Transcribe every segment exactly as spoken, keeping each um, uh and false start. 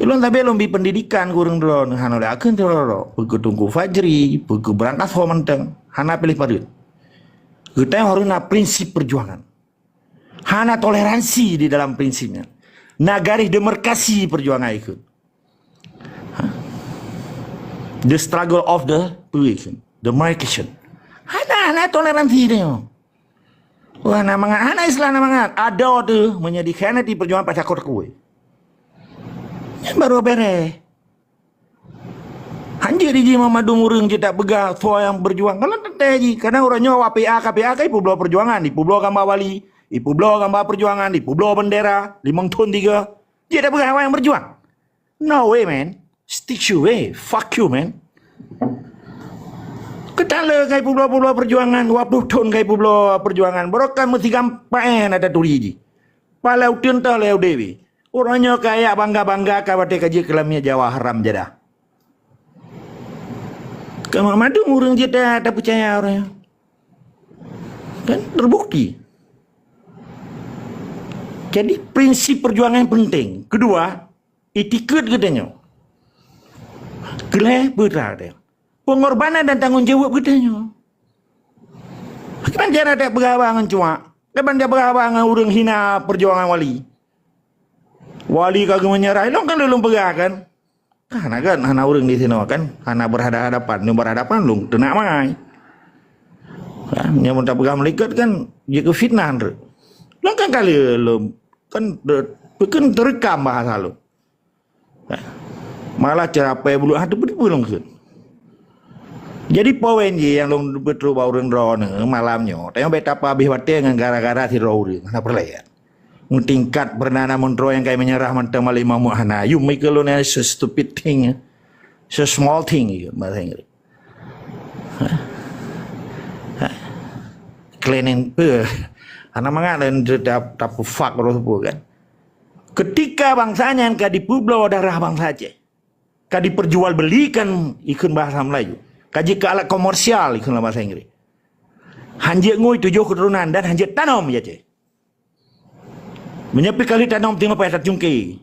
Lôn sabe lôn bi pendidikan keu ureuëng droe, hana lé akeuh droe. Peu keu Teungku Fajri, peu keu Barangkasoe mantong. Hana piléh pareut. Geutanyoe harôh na prinsip perjuangan. Hana toleransi di dalam prinsipnya. Na garis demarkasi perjuangan ikheun. Ha? The struggle of the, the markation. Hana, hana toleransi dia. Wah, na mangat, hana Islam na mangat. Ada tu menjadi khianati perjuangan pasal kota kuwe. Nyan baru beres. Hanjeuet jih mandum ureuëng jeuet tapeugah soe nyang berjuang. Kalau teuntée jih, kadang ureuëng nyoe awak P A, ka P A ka ipubloe perjuangan, ipubloe gambar wali, ipubloe gambar perjuangan, ipubloe bendera, limong thon tiga. Jeuet tapeugah awak nyang berjuang. No way, man. Stick you way. Fuck you, man. Keutale ka ipubloe-publoe perjuangan, dua puluh thon ka ipubloe perjuangan. Barokah meusigampang na taturi jih. Palau teuntah lé dewi. Ureuëng nyoe kaya bangga-bangga ka watée ka jeuet keu lamiet Jawa haram jadah. Kama mandum ureuëng jeuet tapeucaya ureuëng nyoe. Kan terbukti. Jadi prinsip perjuangan penting. Kedua, etiket geutanyoe. Keulhée peue teuma geutanyoe. Pengorbanan dan tanggung jawab geutanyoe. Kiban cara tapeugah haba ngon cuak. Kiban tapeugah haba ngon ureuëng hina perjuangan wali. Wali ka geumeunyeurah, ilong kan lôn peugah kan. Kan hana kan, hana ureuëng di sinoe kan, hana berhadapan-hadapan. Nyoe berhadapan lôn teunak mai. Kan, nyang mun tapeugah malaikat kan, jeuet keu fitnah treuk. Lôn kan kali lôn kan, kan teurekam bahasa lôn. Malah cara pai bulu hati pun pun lôn kheun. Jadi poin jih nyang lôn beutôi bak ureuëng droeneuh malam nyoe, tanyoe beta pabeh watée ngon gara-gara sidroe ureuëng hana peureulée. Meutingkat Perdana Menteri nyang kai meunyeurah mantong Malik Mahmud hana. You make alone so stupid thing, so small thing, you bahasa Inggris. Cleaning, eh, hana mangat dan tapufak roh tu kan. Ketika bangsa nyan ka dipubloe darah bangsa Aceh, ka diperjualbelikan ikheun bahasa Melayu, ka jeuet keu alat komersial ikheun bahasa Inggris. Hanjeuet ngui tujoh keuturonan dan hanjeuet tanom ya Aceh. Meunyoe pih kali tanom teungoh payah tacungke.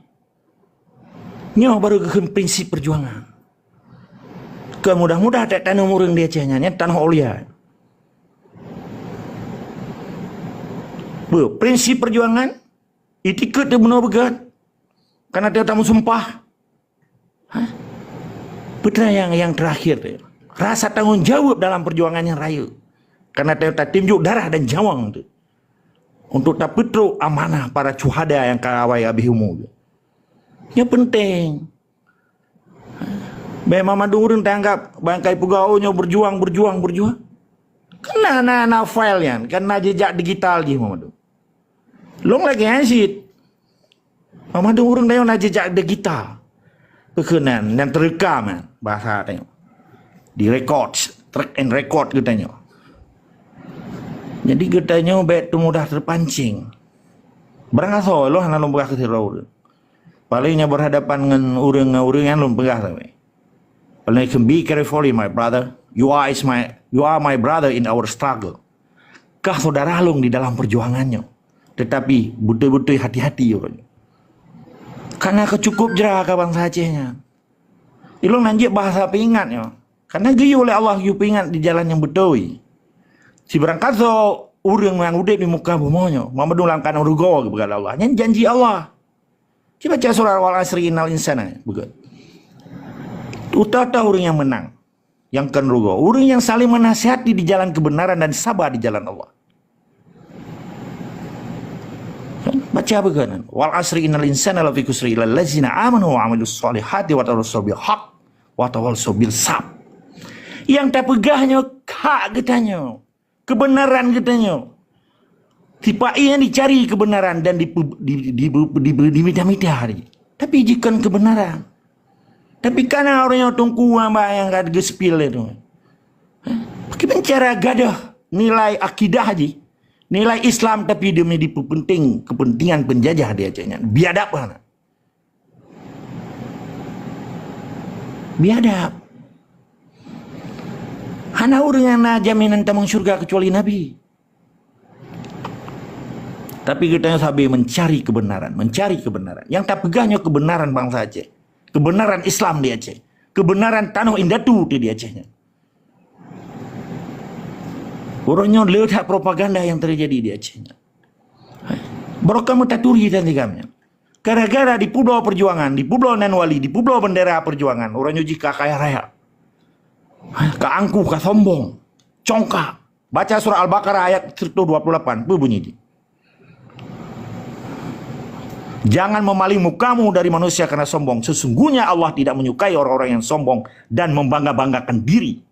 Nyoe baru geukheun prinsip perjuangan. Keu mudah-mudah tak tanom ureuëng di Aceh nyan, nyan tanoh aulia. Beuh, prinsip perjuangan, etiket teuh bunoe beugét. Karena teuh tamu sumpah. Hah? Peue teuma nyang, nyang terakhir teuh. Rasa tanggung jawab dalam perjuangan nyang rayeuk. Karena teuh tatinjuk darah dan nyawöng teuh. Untuk tapeutrok amanah para syuhada nyang ka awai habéh umu. Nyoe penting. Bék mandum ureuëng tanggap bangkai peugah, "Oh, nyoe berjuang, berjuang, berjuang." Kan na, na, na file nyan, kan na jejak digital jih mandum. Lôn lagée nyan cit. Mandum ureuëng tanyoe na jejak digital. Peukeunan nyang teurekam nyan, bahasa tanyoe. Di record, track and record geutanyoe. Jadi geutanyoe bék teuh mudah terpancing. Barangkasoe lôn hana lôn peugah keu sidroe ureuëng. Paling nyoe berhadapan ngon ureuëng, ngon ureuëng nyang lôn peugah sabe. Paling kheun, "Be carefully, my brother. You are is my, you are my brother in our struggle." Kah saudara lôn di dalam perjuangan nyoe. Tetapi beutôi-beutôi hati-hati ureuëng. Karena ka cukup jra ka bangsa Aceh nyan. Ilong nan jeuet bahasa peuingat nyoe. Karena geuyue lé Allah geupeuingat di jalan nyang beutôi. Sibarangkasoe ureuëng nyang udeb di muka bumoe nyoe, mandum lam keuadaan rugoe geupeugah lé Allah. Nyan janji Allah. Ci baca surat Wal Asri innal insana, beugét. Uta-uta ureuëng nyang meunang, nyang kon rugoe. Ureuëng nyang saling menasihati di jalan kebenaran dan sabar di jalan Allah. Baca beugét. Wal asri innal insana lafi khusri illa allazina amanu wa amilus solihati wa tawasau bil haq wa tawasau bil sab. Nyang tapeugah nyoe hak geutanyoe. Kebenaran geutanyoe. Tipa nyang dicari kebenaran dan dipu-, di, di, di, di, dimita-mita hari. Tapi jikon kebenaran. Tapi kana ureuëng nyoe teungku hamba nyang ka geusipil lé tu. Hah? Bagaimana cara gadoh nilai akidah jih, nilai Islam, tapi demi dipepenting kepentingan penjajah di Aceh nyan. Biadab hana. Biadab. Hana ureuëng nyang na jaminan tamong syurga kecuali Nabi. Tapi geutanyoe sabe mencari kebenaran, mencari kebenaran. Nyang tapeugah nyoe kebenaran bangsa Aceh. Kebenaran Islam di Aceh. Kebenaran tanoh indatu di Aceh nyan. Uroe nyoe le that propaganda nyang teujadi di Aceh nyan. Barokah meutaturi dan tiga nyan. Gara-gara dipubloe perjuangan, dipubloe nan wali, dipubloe bendera perjuangan, uroe nyoe jih ka kaya raya. Ka angkuh, ka sombong, congkak. Baca surah Al-Baqarah ayat seratus dua puluh lapan, peue bunyi jih? "Jangan memaling mukamu dari manusia karena sombong. Sesungguhnya Allah tidak menyukai orang-orang yang sombong dan membangga-banggakan diri."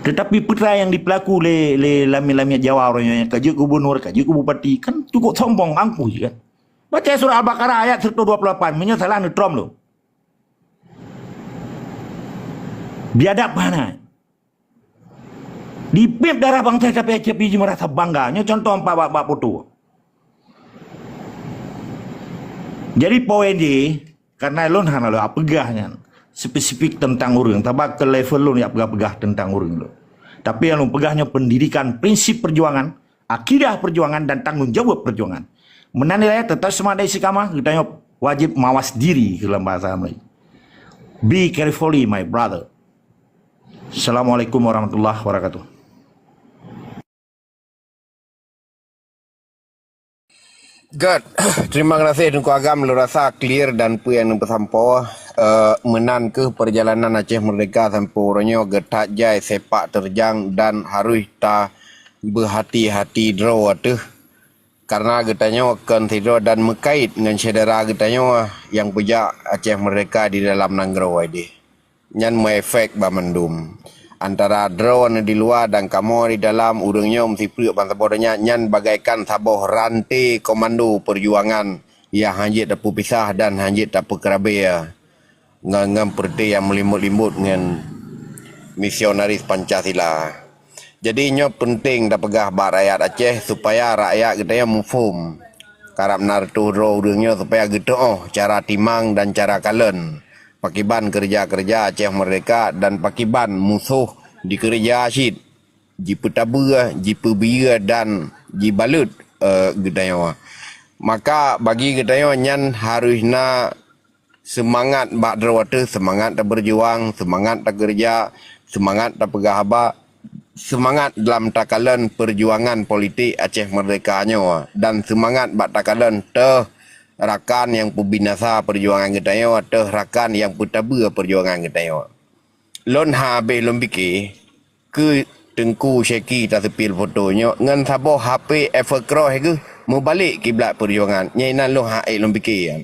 Tetapi peue nyang dipelaku lé, lé lamiet-lamiet Jawa uroe nyoe, ka jeuet gubernur, ka jeuet bupati, kan cukup sombong, angkuh je kan. Baca surah Al-Baqarah ayat seratus dua puluh lapan, meunyoe salah neutrom lôn. Biadab hana. Dipiep darah bansa tapi, tapi jih merasa bangga. Nyoe contoh empat bak, bak foto. Jadi poin jih, karena lôn hana lôn peugah nyan spesifik tentang ureuëng, taba ke level lôn yak peugah-peugah tentang ureuëng lôn. Tapi nyang lôn peugah nyoe pendidikan, prinsip perjuangan, akidah perjuangan dan tanggung jawab perjuangan. Meunan nilai tetap semangat istiqamah, geutanyoe wajib mawas diri dalam bahasa Melayu. Be carefully, my brother. Assalamualaikum warahmatullahi wabarakatuh. Good. Terima kasih Teungku Agam, lôn rasa clear dan peue nyang neupeusampoe, eh, meunan keuh perjalanan Aceh Merdeka sampoe uroe nyoe geutat jai sepak terjang dan harus ta beuhati-hati droe teuh. Karena geutanyoe kon sidroe dan meukait ngon syedara geutanyoe nyang peujak Aceh Merdeka di dalam nanggroe deh. Nyan meuefek bak mandum. Antara droe di luwa dan kamoe di dalam, ureuëng nyoe meusipreuk ban saboh donya, nyan bagaikan saboh ranté komando peujuangan nyang hanjeuet tapeupisah dan hanjeuet tapeukeurabée ngon, ngon peureuté nyang meulimbot-limbot ngon misionaris Pancasila. Jadi nyoe peunteng tapeugah bak rakyat Aceh supaya rakyat geutanyoe muphom. Karab na reutôh droe ureuëng nyoe supaya geuteuoh cara timang dan cara kalon. Pakiban keureuja-keureuja Aceh Merdeka dan pakiban musoh dikeureuja cit, jipeutabeueh, jipeubiyeu dan jibaleuet, eh, geutanyoe. Maka bagi geutanyoe nyan harus na seumangat bak droe teuh, seumangat tabeujuang, seumangat takeureuja, seumangat tapeugah haba, seumangat dalam takalon peujuangan politik Aceh Merdeka nyoe dan seumangat bak takalon teuh rakan nyang peubinasa peujuangan geutanyoe, teuh rakan nyang peutabeueh peujuangan geutanyoe. Lôn habéh lôn pike, keu Teungku Syeki taseupil foto nyoe ngon saboh H P Evercross geuh meubalek kiblat peujuangan. Nyan inan lôn hak ék lôn pike nyan.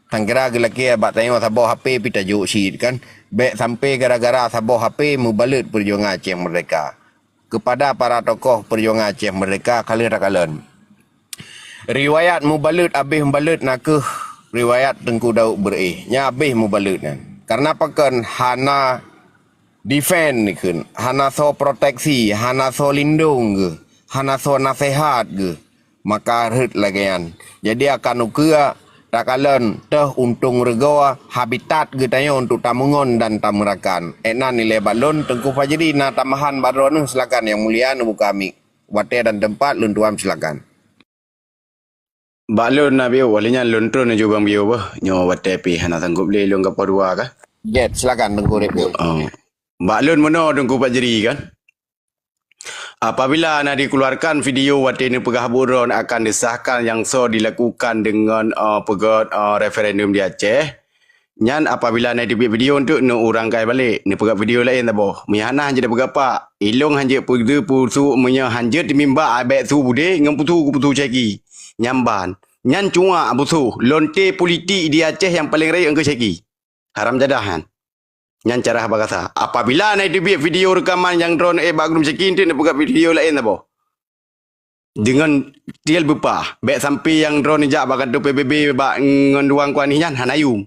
Sangkira geulakée bak tanyoe saboh H P pih tajok cit kan. Bék sampai gara-gara saboh H P meubaleuet peujuangan Aceh Merdeka. Kepada para tokoh peujuangan Aceh Merdeka ka lheueh takalon. Riwayat mubaleuet abéh mubaleuet na kheueh riwayat Teungku Daud Beureueh. Nyan abéh mubaleuet nyan. Karena pakon hana defend dikheun, hana soe proteksi, hana soe lindong geuh, hana soe nasehat geuh, maka rhot lagée nyan. Jadi akan ukeue takalon teuh untông reugoe habitat geutanyoe untuk tameungon dan tameurakan. Ék nan ilée bak lôn, Teungku Fajri na tambahan bak droeneuh, silakan Yang Mulia neubuka mik. Watée dan teumpat lôn tuan, silakan. Bak lôn na biôh, lheueh nyan lôn tron aju bang biôh beuh. Nyoe watée pih hana sanggob lé lôn gapoh dua kah? Jet, silakan Teungku Ripul. Oh. Bak lôn meunoe Teungku Fajri kan. Apabila na dikeluarkan video watée neupeugah buet droe akan disahkan nyang soe dilakukan deungon, eh, peugét, eh, referendum di Aceh, nyan apabila na teubiet video untuk neu urangkai balek, neupeugah video laén saboh. Meunyo hana hanjeuet peugah pak, ilong hanjeuet peudeuh peusuk meunyo hanjeuet timimba abek su budé ngon pusu kupusu caki. Nyan ban. Nyan cuak pusu. Lonte politik di Aceh nyang paleng rayeuk engkeu caki. Haram jadah nyan. Nyan cara bahasa. Apabila na teubiet video rekaman nyang droeneuh bak grup caki, enteuk neupeugah video laén saboh. Deungon tiel beupah, bék sampai nyang droeneuh jak bak kantor P B B bak ngon duang kuanih nyan hana yum.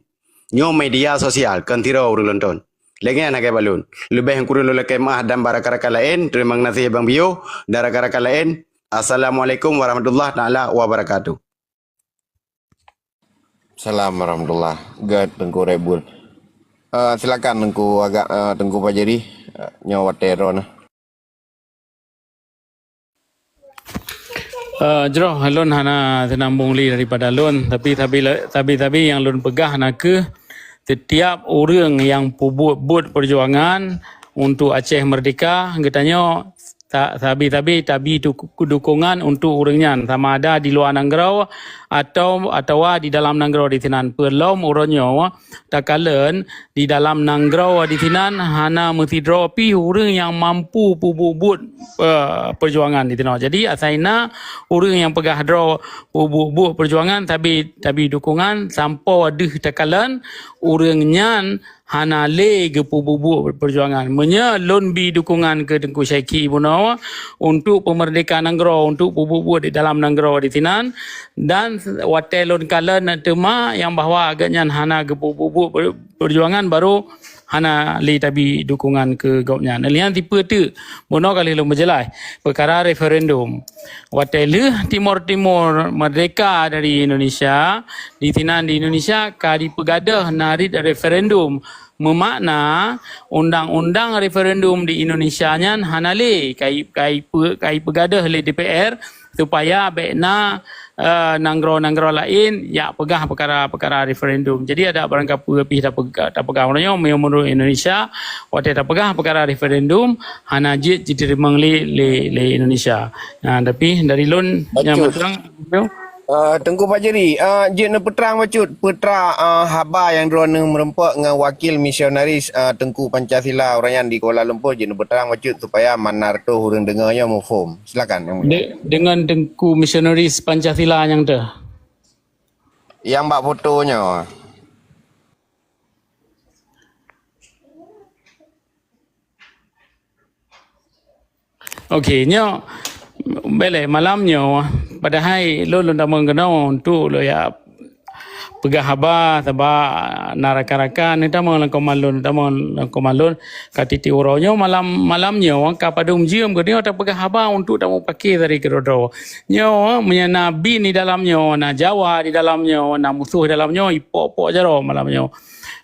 Nyoe media sosial, kon tiro ureuëng lonton. Lagée nyan hagée balon. Leubeh kureueng lôn lakée meuah dan bak rakan-rakan laén, teurimong gaséh bang biôh dan rakan-rakan laén. Assalamualaikum warahmatullahi taala wabarakatuh. Salam warahmatullah. Gét Teungku Red Bull. Eh, silakan Teungku agak, eh, Teungku Fajri, eh, nyoe watée droeneuh. Eh, jroh lôn hana teunambong lé daripada lôn, tapi sabe-, sabe-sabe nyang lôn peugah nakeuh, setiap ureuëng nyang peubuet-buet peujuangan untuk Aceh Merdeka, geutanyoe ta-, sabe-sabe tabi du-, dukungan untuk ureuëng nyan, sama ada di luwa nanggroe atau, atawa di dalam nanggroe di sinan. Peulom uroe nyoe takalon di dalam nanggroe di sinan hana meusidroe pih ureuëng nyang mampu peubuet-buet, eh, peujuangan di sinoe. Jadi, asai na ureuëng nyang peugah droe peubuet-buet peujuangan, tabi, tabi dukungan, sampoe deuh takalon ureuëng nyan hana lé geupeubuet-buet peujuangan. Meunyoe lôn bi dukungan keu Teungku Syaiki bunoe untuk peumeurdeka nanggroe, untuk peubuet-buet di dalam nanggroe di sinan, dan watée lôn kalon teuma nyang bahwa gobnyan hana geupeubuet-buet peujuangan, baru hana lé tabi dukungan keu gobnyan. Lheueh nyan sipeue teuk, bunoe ka lheueh lôn meujeulaih peukara referendum. Watée lheueh Timor Timur merdeka dari Indonesia, di sinan di Indonesia ka dipeugadôh narit referendum, meumakna undang-undang referendum di Indonesia nyan hana lé, ka i-, ka ipeu-, ka ipeugadôh lé D P R supaya bék na, eh, nanggroe-nanggroe laén jak peugah peukara-peukara referendum. Jadi, adak barangkapeue pih tapeugah, tapeugah uroe nyoe, meunyoe meunurot Indonesia, watée tapeugah peukara referendum, hana jeuet jiteurimong lé, lé, lé Indonesia. Nah, tapi dari lôn nyang Bacut. Mantong, Uh, Teungku Fajri, uh, jeuet neupeutrang bacut, peutra, uh, haba nyang droeneueh meurumpok ngon wakil misionaris, uh, Teungku Pancasila uroe nyan di Kuala Lumpur, jeuet neupeutrang bacut supaya manna reutôh ureuëng deungoe nyoe muphom. Silakan, Yang Mulia. De-, dengan Teungku misionaris Pancasila nyang teuh. Nyang bak foto nyoe. Okey, nyoe, beleh malam nyoe, padahai lôn, lôn tamong keunoe untuk lôn jak peugah haba, sabab na rakan-rakan, neutamong lam koma lôn, neutamong lam koma lôn, ka tieb-tieb uroe. Nyoe malam, malam nyoe, ka padum jeuem keunoe tapeugah haba untuk tamupakè dari keudroe-droe. Nyoe, meunyoe na bin di dalam nyoe, na Jawa di dalam nyoe, na musoh di dalam nyoe, ipok-pok jaroe malam nyoe.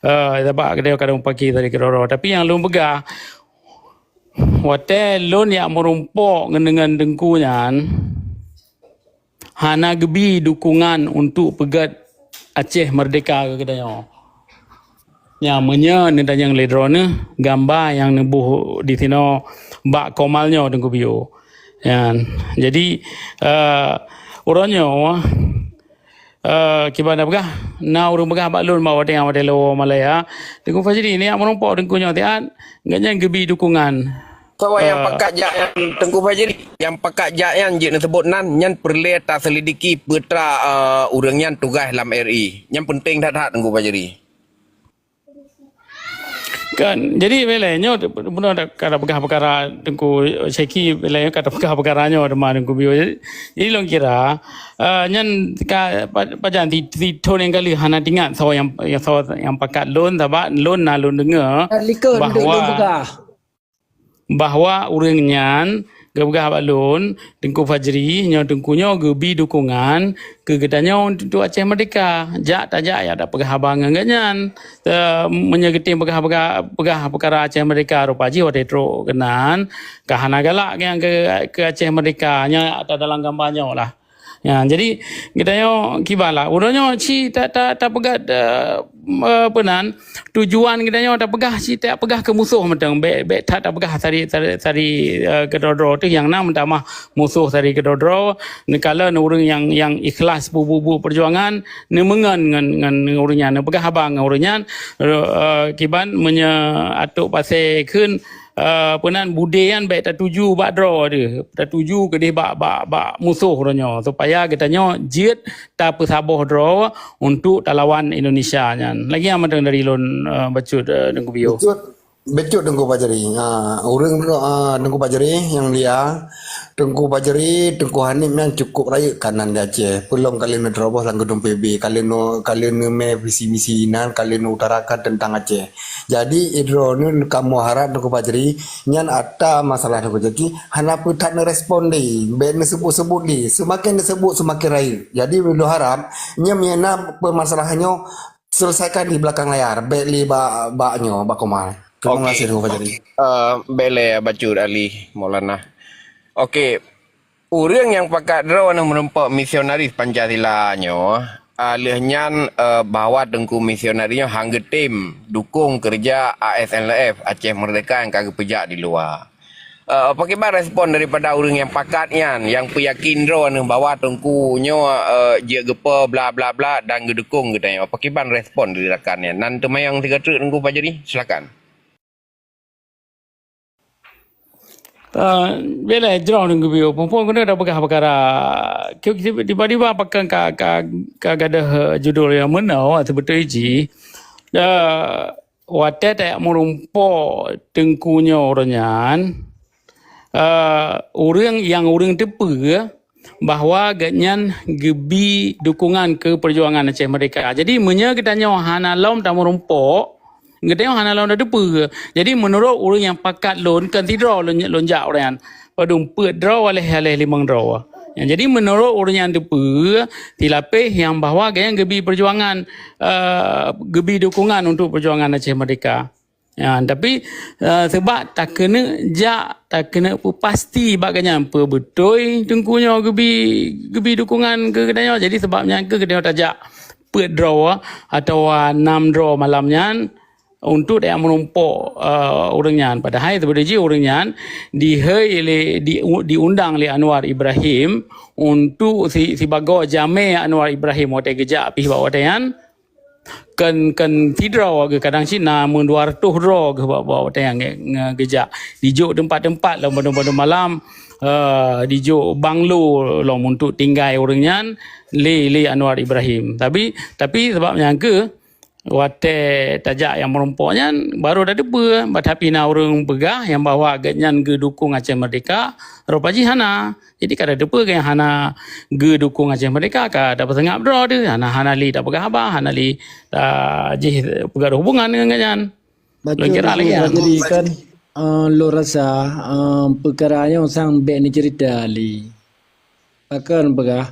Eh, sabab keudroe kadang pagi tadi keudroe. Tapi nyang lôn peugah, watée lôn jak meurumpok ngon, ngon Teungku nyan, hana geubi dukungan untuk peugét Aceh merdeka keu geutanyoe. Nyan, meunyoe neutanyong lé droeneueh, gamba nyang neuboh di sinoe bak komal nyoe Teungku Bio. Nyan. Jadi, eh, uroe nyoe, Eh, kiban na peugah, na ureuëng peugah bak lôn bak watée nyan watée lôn Malaya, Teungku Fajri ni nyang meurumpok Teungku nyoe tiat, gobnyan geubi dukungan. Soe nyang Eh. pakat jak nyan, Teungku Fajri, nyang pakat jak nyan jeuet neuseubut nan, nyan peureulée taselidiki peutra, eh, ureuëng nyan tugaih lam R I. Nyan peunteng that-that Teungku Fajri. Kan, jadi beleh nyoe bunoe ka tapeugah peukara Teungku Syeki, beleh nyoe ka tapeugah peukara nyoe teuma Teungku Bio. Jadi, jadi lôn kira, eh, nyan ka pa-, pajan si, si thon nyang ka lheueh hana teuingat soe nyang, soe nyang pakat lôn, sabab lôn na lôn deungoe Ka likot untuk bahwa lôn peugah. bahwa ureuëng nyan geupeugah bak lôn, Teungku Fajri, nyoe Teungku nyoe geubi dukungan keu geutanyoe untuk Aceh Merdeka. Jak tajak jak tapeugah haba ngon gobnyan. Eh, meunyoe geutem peugah, peugah, peugah peukara Aceh Merdeka, rupa jih watée trok keunan, ka hana galak nyang keu, keu Aceh Merdeka. Nyan ata dalam gamba nyoe lah. Ya, jadi geutanyoe kiban lah. Uroe nyoe ci ta, ta, tapeugah, eh, eh, peunan, tujuan geutanyoe tapeugah ci tapeugah keu musoh mantong. Bék, bék that tapeugah sari, sari, sari, eh, keudroe-droe teuh nyang na meutamah musoh sari keudroe-droe. Neukalon ureuëng nyang, nyang ikhlas bu, bu, bu peujuangan, neumeungon ngon, ngon ureuëng nyan, neupeugah haba ngon ureuëng nyan, eh, kiban meunyoe atok pasé kheun, eh, peunan budé nyan bék tatuju bak droe deuh, tatuju keudeh bak, bak, bak musoh droe nyoe, supaya geutanyoe jeuet tapeusaboh droe untuk talawan Indonesia nyan. Lagée nyan mantong dari lôn, eh, bacut, eh, Teungku Bio. Bacut, bacut Teungku Fajri. Ha, ureuëng, eh, Teungku Fajri nyang lia, Teungku Fajri, Teungku Hanif nyan cukup rayeuk kanan di Aceh. Peulom kali neuterobos lam geudong P B, kali neu-, kali neumé visi misi inan, kali neutarakan teuntang Aceh. Jadi, idroeneuh kamoe harab Teungku Fajri, nyan ata masalah Teungku Fajri, hana peue that neurespon lé, bék neuseubut-seubut lé. Seumaken neuseubut, seumaken rayeuk. Jadi, ulôn harab, nyan meunyoe na peumasalahan nyoe, selesaikan di belakang layar, bék lé bak, bak nyoe, bak koma. Terima Okey. kasih Teungku Fajri. Eh, bék lé bacut Ali Maulana. Okey. Ureuëng nyang pakat droe nyoe meurumpok misionaris Pancasila nyoe, ah, lheueh nyan, eh, bahwa Teungku misionaris nyoe han geutem dukong keureuja A S N L F, Aceh Merdeka, nyang ka geupeujak di luwa. Eh, pakriban respon daripada ureuëng nyang pakat nyan, nyang peuyakin droe nyoe bahwa Teungku nyoe, eh, jeuet geupo bla bla bla dan geudukong geutanyoe? Pakriban respon dari rakan nyan? Nan teumayang sigoe treuk Teungku Fajri, silakan. Ah, bela jroh deungon geubiyeu. Phon-phon keuneuk tapeugah peukara. Ke-, ke-, tiba-tiba pakon ka, ka, ka gadôh, eh, judul nyang meunoe, seubeutôi jih. Ah, watée tajak meurumpok Teungku nyoe uroe nyan, ah, ureuëng nyang ureuëng teupeue, bahwa gobnyan geubi dukungan keu peujuangan Aceh Merdeka. Jadi, meunyoe geutanyoe hana lom tameurumpok, geutanyoe hana lom tateupeue. Jadi, meunurot ureuëng nyang pakat lôn, kon sidroe lôn, lôn jak uroe nyan. Padum peuet droe waléh-waléh limong droe. Ya, jadi, meunurot ureuëng nyang teupeue, silapéh nyang bahwa gobnyan geubi peujuangan, eh, geubi dukungan untuk peujuangan Aceh Merdeka. Ya, tapi, eh, sebab takeuneuk jak, takeuneuk peupasti bak gobnyan, peue beutôi Teungku nyoe geubi, geubi dukungan keu geutanyoe. Jadi, sebab nyan keuh geutanyoe tajak peuet droe atawa nam droe malam nyan untuk tajak meurumpok, eh, ureuëng nyan. Padahai seubeutôi jih ureuëng nyan dihôi lé, di, diundang lé Anwar Ibrahim untuk si, sibagoe jamé Anwar Ibrahim watée geujak pih bak watée nyan. Kon, kon sidroe geuh, kadang cit na meudua reutôh droe geuh bak, bak watée nyan nge-, nge-, geujak. Dijok teumpat-teumpat lom bandum-bandum malam, eh, dijok banglo lom untuk tinggai ureuëng nyan lé, lé Anwar Ibrahim. Tapi, tapi sebab nyan keuh, watée tajak nyang meurumpok nyan, baru tateupeue, bah tapi na ureuëng peugah nyang bahwa gobnyan geudukong Aceh Merdeka, rupa jih hana. Jadi, ka tateupeue nyang hana geudukong Aceh Merdeka, ka tapeuseungab droe teuh, hana, hana lé tapeugah haba, hana lé ta-, jih peugadôh hubungan ngon gobnyan. Lôn kira lagée nyan. Jadi kan, eh, lôn rasa, eh, peukara nyoe sang bék neuceurita lé. Pakon peugah,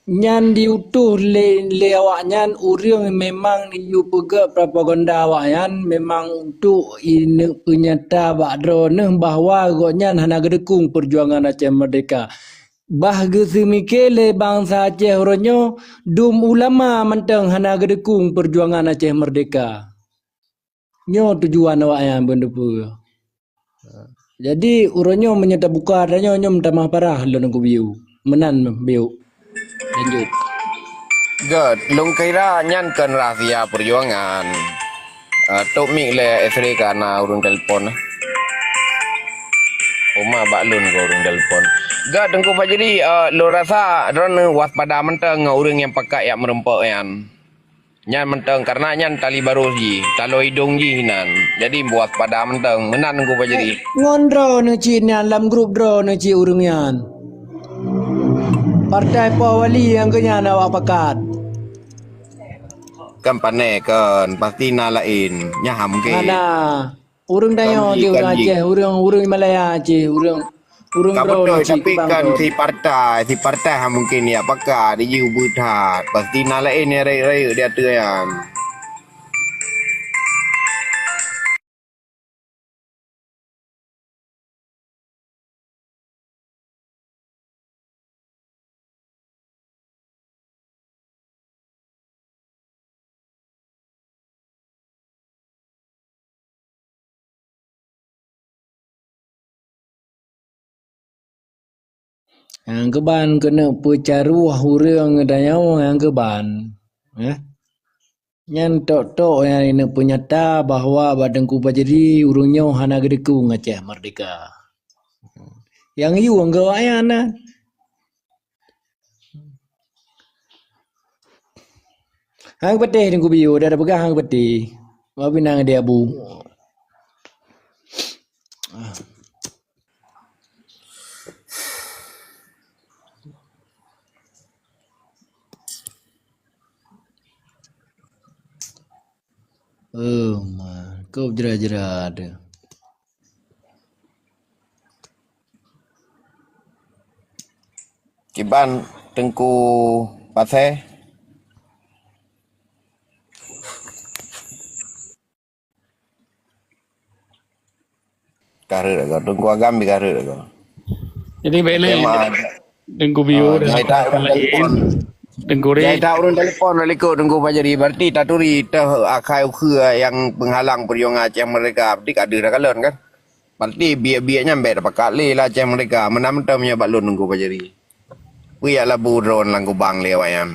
nyan diutus lé, lé awaknyan ureuëng memang jipeugot propaganda awaknyan memang untuk ineuk peunyata bak droeneuh bahwa gobnyan hana geudukong peujuangan Aceh Merdeka. Bah geuseumiké lé bansa Aceh uroe nyoe, dum ulama mantong hana geudukong peujuangan Aceh Merdeka. Nyoe tujuan awaknyan beuneupeue. Jadi, uroe nyoe meunyoe tabuka tanyoe nyoe meutamah parah lôn Teungku Biu. Meunan Biu. Lanjut. Gét, lôn kira nyan kon rahsia peujuangan. Ah, tok mik lé S R ka na ureuëng telepon. Uma bak lôn ko ureuëng telepon. Gét, Teungku Fajri, ah, lôn rasa droeneuh waspada mantong ngon ureuëng nyang pakat jak meurumpok nyan. Nyan mantong, karena nyan tali barôh jih, taloe idong jih nan. Jadi, waspada mantong. Meunan Teungku Fajri. Ngon droeneuh cit nyan, lam grup droeneuh cit ureuëng nyan. Partai Poh Wali nyang keu nyan awak pakat. Kan pané kan, pasti na laén. Nyan ha mungkin. Hana. Ureuëng tanyoe cit, ureuëng Aceh, ureuëng, ureuëng Malaya cit, ureuëng, ureuëng droe cit, tapi kan si partai, si partai ha mungkin jak pakat, jih ubit that. Pasti na laén nyang rayeuk-rayeuk di ateueh nyan. Nyang keuban keuneuk peucaroh ureuëng geutanyoe nyang keuban. Eh? Nyan tok-tok nyang neupeunyata bahwa bak Teungku Fajri ureuëng nyoe hana geudukong Aceh Merdeka. Nyang yue ngon awaknyan na. Hang peutéh Teungku Biu, dak peugah hang peutéh. Mabi nang di abu. Oh, ma, kop jera-jera tu. Kiban Teungku Pasé? Kareuet lagoe, Teungku Agam bi kareuet lagoe. Jadi, baik lé. Tema, Teungku Bio, ah, jai that ureueng telepon. Teungku Ri. Jai that ureueng telepon bak likot Teungku Fajri. Berarti taturi teuh akai ukheue nyang penghalang perjuangan Aceh Merdeka. Berarti ka deuh dah kalon kan? Berarti biet-biet nyan bèk tapakat lé lah Aceh Merdeka. Meunan mantong meunyoe bak lôn Teungku Fajri. Peue jak labu droe lam kubang lé awak nyan.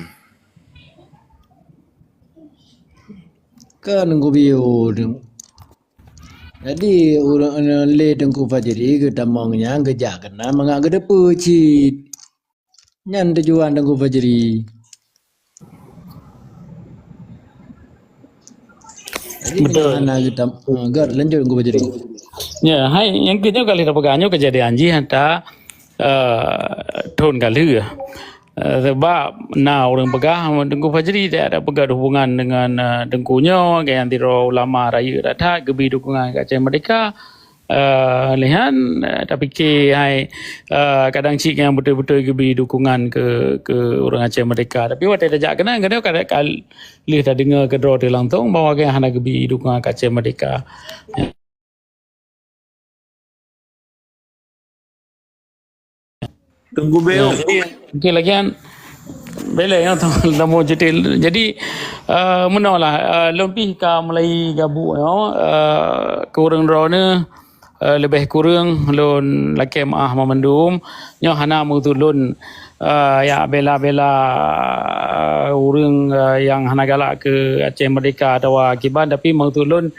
Kan Teungku Bio tu. Jadi, ureueng lé Teungku Fajri geutamong nyan geujak keunan mangat geuteupeue cit. Nyan tujuan Teungku Fajri. Jadi, betul. Meunyoe hana geutam-, ah, Gar, lanjut Teungku Fajri. Ya, hai, nyang keu nyoe ka lheueh tapeugah nyoe keujadian jih ata, eh, thon ka lheueh. Eh, sebab na ureueng peugah Teungku Fajri dak, dak peugah hubungan dengan, eh, Teungku nyoe, nyang sidroe ulama rayeuk that-that geubri dukungan keu Aceh Merdeka. Eh, lé nyan, eh, tapike hai, eh, kadang cit nyang beutôi-beutôi geubri dukungan keu, keu ureueng Aceh Merdeka. Tapi watèe tajak keunan, keunan ka, ka lheueh tadeungoe keudroe teuh langsong bahwa gobnyan hana geubri dukungan keu Aceh Merdeka. Teungku Beo. Ya, jadi, okey, lagian bela ya, tamu cuti. Jadi, eh, meunoe lah, eh, lôn pih ka mulai gabuk nyoe, eh, keu ureueng droeneuh, eh, leubeh kureueng lôn lakèe meu'ah banmandum. Nyoe hana meukeusud lôn, eh, jak bela-bela, eh, ureueng, eh, nyang hana galak keu Aceh Merdeka atawa kiban, tapi meukeusud lôn,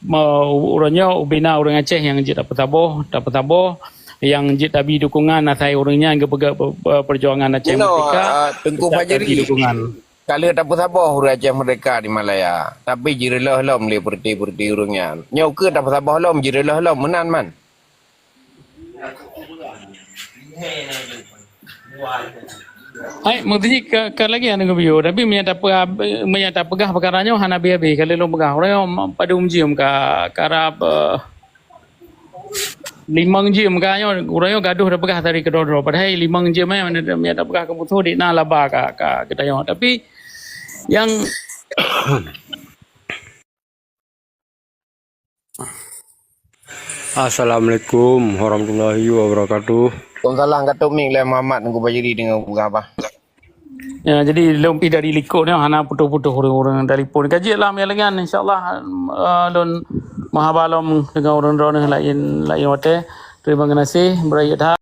me-, uroe nyoe ubena ureueng Aceh nyang jeuet tapeusaboh, tapeusaboh, nyang jeuet tabi dukungan asai ureueng nyan geupeugah pe-, pe-, perjuangan Aceh Merdeka, ah, Teungku Fajri, dukungan. Ka lheueh tapeusaboh ureueng Aceh Merdeka di Malaya, tapi jireulôh lom lé peureuté-peureuté ureueng nyan. Nyoe keuh tapeusaboh lom, jireulôh lom meunan man. Hai, maksud jih ka, ka lagèe aneuk geubiyeu, tapi meunyo tapeugah, meunyo tapeugah peukara nyoe hana habéh-habéh, ka lheueh lôn peugah. Uroe nyoe padum jeuem ka, ka rab, eh, limong jeuem ka nyoe, uroe nyoe gadoh tapeugah dari keudroe-droe. Padahai limong jeuem, eh, meunyo tapeugah keu musoh, dik na laba ka, ka geutanyoe. Tapi nyang Assalamualaikum warahmatullahi wabarakatuh. Waalaikumsalam, ka tôp mic lé Muhammad, Teungku Fajri deungoe peugah bah. Ya, jadi lôn pih dari likot nyoe hana putôh-putôh ureueng-ureueng telepon. Ka jeuet lah meunyo lagèe nyan, insya Allah, eh, lôn meuhaba lom deungon ureueng droeneuh laén, laén watèe. Terima kasih, beurayeuk that.